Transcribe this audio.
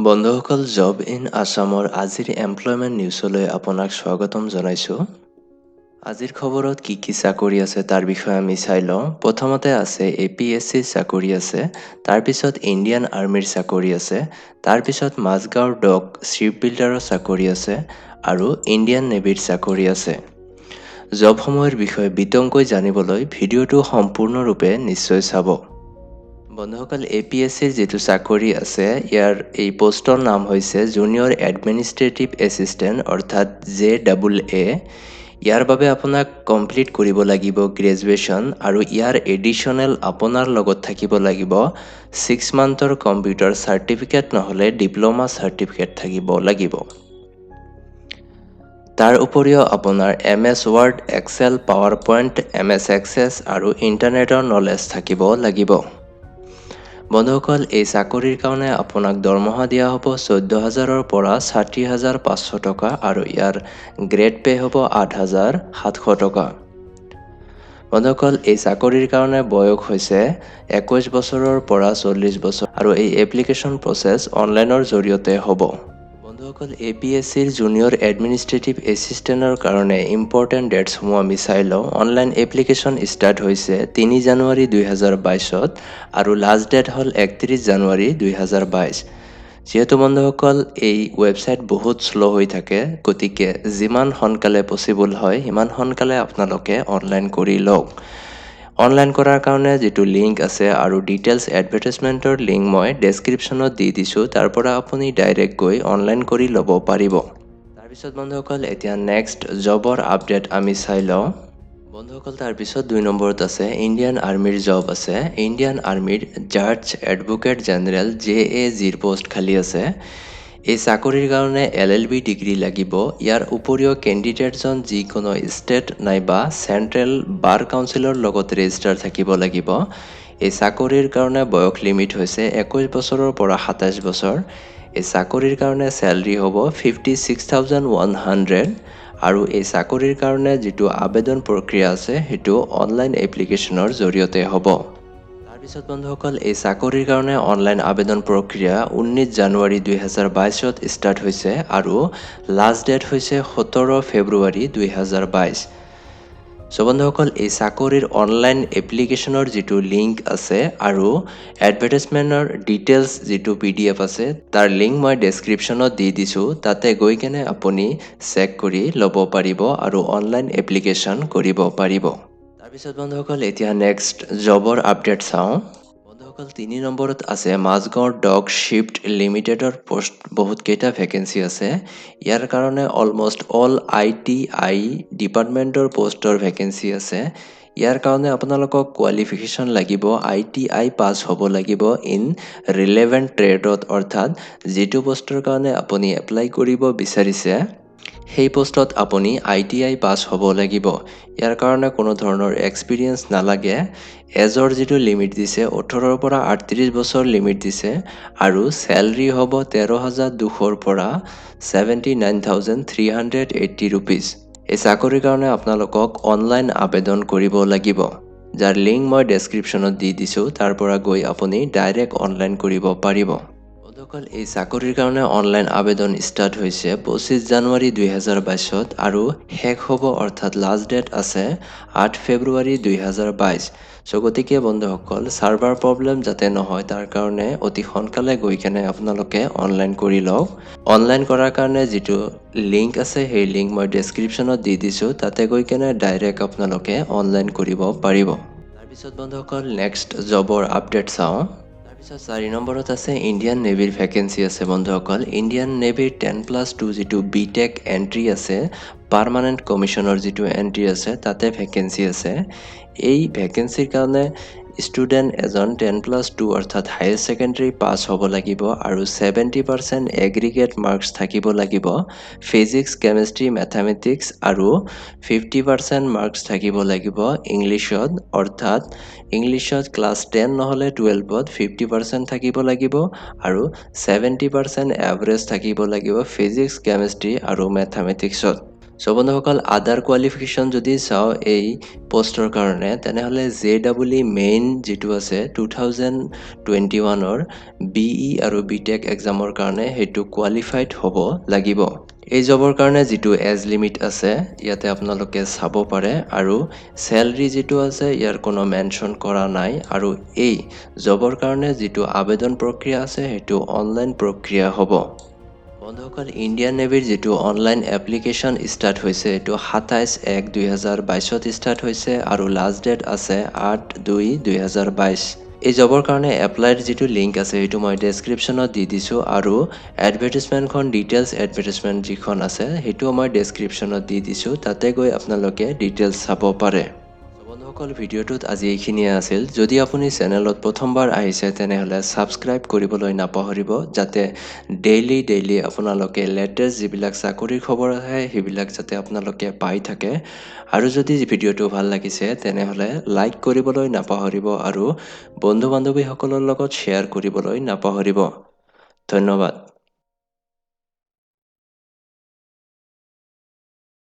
বন্ধুসকল, job in আছামৰ আজিৰ এমপ্লয়মেণ্ট নিউজলৈ আপোনাক স্বাগতম জনাইছোঁ। আজিৰ খবৰত কি কি চাকৰি আছে, তাৰ বিষয়ে আমি চাই লওঁ। প্ৰথমতে আছে এপিএছচিৰ চাকৰি আছে, তাৰপিছত ইণ্ডিয়ান আৰ্মীৰ চাকৰি আছে, তাৰপিছত মাজগাঁৱৰ ডক শ্বিপ বিল্ডাৰৰ চাকৰি আছে আৰু ইণ্ডিয়ান নেভিৰ চাকৰি আছে। জবসমূহৰ বিষয়ে বিতংকৈ জানিবলৈ ভিডিঅ'টো সম্পূৰ্ণৰূপে নিশ্চয় চাব। বন্ধুসকল, এপিএছচিৰ যিটো চাকৰি আছে, ইয়াৰ এই পষ্টৰ নাম হৈছে জুনিয়ৰ এডমিনিষ্ট্ৰেটিভ এছিষ্টেণ্ট, অৰ্থাৎ জে ডাবল এ। ইয়াৰ বাবে আপোনাক কমপ্লিট কৰিব লাগিব গ্ৰেজুৱেশ্যন আৰু ইয়াৰ এডিশ্যনেল আপোনাৰ লগত থাকিব লাগিব 6 মান্থৰ কম্পিউটাৰ চাৰ্টিফিকেট, নহ'লে ডিপ্ল'মা চাৰ্টিফিকেট থাকিব লাগিব। তাৰ উপৰিও আপোনাৰ MS Word, Excel, power point, MS access আৰু ইণ্টাৰনেটৰ নলেজ থাকিব লাগিব। বন্ধুসকল, এই চাকৰিৰ কাৰণে আপোনাক দৰমহা দিয়া হ'ব 14,000ৰ পৰা 60,500 টকা আৰু ইয়াৰ গ্ৰেড পে' হ'ব 8700 টকা। বন্ধুসকল, এই চাকৰিৰ কাৰণে বয়স হৈছে 21 বছৰৰ পৰা 40 বছৰ আৰু এই এপ্লিকেশ্যন প্ৰচেছ অনলাইনৰ জৰিয়তে হ'ব। বন্ধুসকল, এপিএছচিৰ জুনিয়ৰ এডমিনিষ্ট্ৰেটিভ এছিষ্টেণ্টৰ কাৰণে ইম্পৰ্টেণ্ট ডেটছসমূহ আমি চাই লওঁ। অনলাইন এপ্লিকেশ্যন ষ্টাৰ্ট হৈছে 3 জানুৱাৰী 2022ত আৰু লাষ্ট ডেট হ'ল 31 জানুৱাৰী 2022। যিহেতু বন্ধুসকল, এই ৱেবছাইট বহুত শ্ল' হৈ থাকে, গতিকে যিমান সোনকালে পচিবল হয়, সিমান সোনকালে আপোনালোকে অনলাইন কৰি লওক। অনলাইন কৰাৰ কাৰণে যিটো লিংক আছে আৰু ডিটেইলছ এডভাৰটাইজমেণ্টৰ লিংক মই ডেছক্ৰিপশ্যনত দি দিছোঁ, তাৰ পৰা আপুনি ডাইৰেক্ট গৈ অনলাইন কৰি ল'ব পাৰিব। তাৰপিছত বন্ধুসকল, এতিয়া নেক্সট জবৰ আপডেট আমি চাই লওঁ। বন্ধুসকল, তাৰপিছত 2 নম্বৰত আছে ইণ্ডিয়ান আৰ্মীৰ জব আছে। ইণ্ডিয়ান আৰ্মীৰ জাজ এডভোকেট জেনেৰেল, জেএজিৰ পষ্ট খালী আছে। এই চাকৰিৰ কাৰণে এলএলবি ডিগ্ৰী লাগিব। ইয়াৰ উপৰিও কেণ্ডিডেটজন যিকোনো ষ্টেট নাইবা চেণ্ট্ৰেল বাৰ কাউন্সিলৰ লগত ৰেজিষ্টাৰ থাকিব লাগিব। এই চাকৰিৰ কাৰণে বয়স লিমিট হৈছে 21 বছৰৰ পৰা 27 বছৰ। এই চাকৰিৰ কাৰণে চেলাৰী হ'ব 56,100 আৰু এই চাকৰিৰ কাৰণে যিটো আবেদন প্ৰক্ৰিয়া আছে, সেইটো অনলাইন এপ্লিকেশ্যনৰ জৰিয়তে হ'ব। তাৰপিছত বন্ধুসকল, এই চাকৰিৰ কাৰণে অনলাইন আবেদন প্ৰক্ৰিয়া 19 জানুৱাৰী 2022ত ষ্টাৰ্ট হৈছে আৰু লাষ্ট ডেট হৈছে 17 ফেব্ৰুৱাৰী 2022। চ' বন্ধুসকল, এই চাকৰিৰ অনলাইন এপ্লিকেশ্যনৰ যিটো লিংক আছে আৰু এডভাৰটাইজমেণ্টৰ ডিটেইলছ যিটো পিডিএফ আছে, তাৰ লিংক মই ডেছক্ৰিপশ্যনত দি দিছোঁ। তাতে গৈ কেনে আপুনি চেক কৰি ল'ব পাৰিব আৰু অনলাইন এপ্লিকেশ্যন কৰিব পাৰিব। তাৰপিছত বন্ধুসকল, এতিয়া নেক্সট জবৰ আপডেট চাওঁ। বন্ধুসকল, 3 নম্বৰত আছে মাজগাঁৱৰ ডক শ্বিপ লিমিটেডৰ পষ্ট। বহুতকেইটা ভেকেঞ্চি আছে। ইয়াৰ কাৰণে অলমষ্ট অল আইটিআই ডিপাৰ্টমেণ্টৰ পষ্টৰ ভেকেঞ্চি আছে। ইয়াৰ কাৰণে আপোনালোকক কোৱালিফিকেশ্যন লাগিব আইটিআই পাছ হ'ব লাগিব ইন ৰিলেভেণ্ট ট্ৰেডত, অৰ্থাৎ যিটো পষ্টৰ কাৰণে আপুনি এপ্লাই কৰিব বিচাৰিছে, সেই পষ্টত আপুনি আইটিআই পাছ হ'ব লাগিব। ইয়াৰ কাৰণে কোনো ধৰণৰ এক্সপিৰিয়েঞ্চ নালাগে। এজৰ যিটো লিমিট দিছে, 18ৰ পৰা 38 বছৰ লিমিট দিছে আৰু চেলাৰী হ'ব 13,200ৰ পৰা 79,380 rupees। এই চাকৰিৰ কাৰণে আপোনালোকক অনলাইন আবেদন কৰিব লাগিব, যাৰ লিংক মই ডেছক্ৰিপশ্যনত দি দিছোঁ। তাৰ পৰা গৈ আপুনি ডাইৰেক্ট অনলাইন কৰিব পাৰিব। বন্ধুসকল, এই চাকৰিৰ কাৰণে অনলাইন আবেদন ষ্টাৰ্ট হৈছে 25 জানুৱাৰী 2022ত আৰু শেষ হ'ব, অৰ্থাৎ লাষ্ট ডেট আছে 8 ফেব্ৰুৱাৰী 2022। চ' গতিকে বন্ধুসকল, ছাৰ্ভাৰ প্ৰব্লেম যাতে নহয়, তাৰ কাৰণে অতি সোনকালে গৈ কেনে আপোনালোকে অনলাইন কৰি লওক। অনলাইন কৰাৰ কাৰণে যিটো লিংক আছে, সেই লিংক মই ডেছক্ৰিপশ্যনত দি দিছোঁ। তাতে গৈ কেনে ডাইৰেক্ট আপোনালোকে অনলাইন কৰিব পাৰিব। তাৰপিছত বন্ধুসকল, নেক্সট জবৰ আপডেট চাওঁ। তাৰপিছত 4 নম্বৰত আছে ইণ্ডিয়ান নেভিৰ ভেকেঞ্চি আছে। বন্ধুসকল, ইণ্ডিয়ান নেভিৰ 10+2 যিটো বি টেক এণ্ট্ৰি আছে, পাৰ্মানেণ্ট কমিশ্যনৰ যিটো এণ্ট্ৰি আছে, তাতে ভেকেঞ্চি আছে। এই ভেকেঞ্চিৰ কাৰণে ষ্টুডেণ্ট এজন 10+2, অৰ্থাৎ হায়াৰ ছেকেণ্ডেৰী পাছ হ'ব লাগিব আৰু 70% এগ্ৰিগেট মাৰ্কছ থাকিব লাগিব ফিজিক্স, কেমেষ্ট্ৰি, মেথামেটিক্স আৰু 50% মাৰ্কছ থাকিব লাগিব ইংলিছত, অৰ্থাৎ ইংলিছত ক্লাছ 10 নহ'লে 12ত 50% থাকিব লাগিব আৰু 70% এভাৰেজ থাকিব লাগিব ফিজিক্স, কেমেষ্ট্ৰি আৰু মেথামেটিক্সত। চ' বন্ধুসকল, আদাৰ কোৱালিফিকেশ্যন যদি চাওঁ এই পষ্টৰ কাৰণে, তেনেহ'লে জে ডাবল ই মেইন যিটো আছে 2021ৰ বিই আৰু বি টেক এক্সামৰ কাৰণে, সেইটো কোৱালিফাইড হ'ব লাগিব। এই জবৰ কাৰণে যিটো এজ লিমিট আছে, ইয়াতে আপোনালোকে চাব পাৰে আৰু চেলাৰী যিটো আছে, ইয়াৰ কোনো মেনশ্যন কৰা নাই। আৰু এই জবৰ কাৰণে যিটো আবেদন প্ৰক্ৰিয়া আছে, সেইটো অনলাইন প্ৰক্ৰিয়া হ'ব। বন্ধুসকল, ইণ্ডিয়ান নেভিৰ যিটো অনলাইন এপ্লিকেশ্যন ষ্টাৰ্ট হৈছে, এইটো 27/1/2022ত ষ্টাৰ্ট হৈছে আৰু লাষ্ট ডেট আছে 8/2/2022। এই জবৰ কাৰণে এপ্লাইৰ যিটো লিংক আছে, সেইটো মই ডেছক্ৰিপশ্যনত দি দিছোঁ আৰু এডভাৰটাইজমেণ্টখন, ডিটেইলছ এডভাৰটাইজমেণ্ট যিখন আছে, সেইটোও মই ডেছক্ৰিপশ্যনত দি দিছোঁ। তাতে গৈ আপোনালোকে ডিটেইলছ চাব পাৰে। বন্ধুসকল, ভিডিঅ'টোত আজি এইখিনিয়ে আছিল। যদি আপুনি চেনেলত প্ৰথমবাৰ আহিছে, তেনেহ'লে ছাবস্ক্ৰাইব কৰিবলৈ নাপাহৰিব, যাতে ডেইলি ডেইলি আপোনালোকে লেটেষ্ট যিবিলাক চাকৰিৰ খবৰ আহে, সেইবিলাক যাতে আপোনালোকে পাই থাকে। আৰু যদি ভিডিঅ'টো ভাল লাগিছে, তেনেহ'লে লাইক কৰিবলৈ নাপাহৰিব আৰু বন্ধু বান্ধৱীসকলৰ লগত শ্বেয়াৰ কৰিবলৈ নাপাহৰিব। ধন্যবাদ।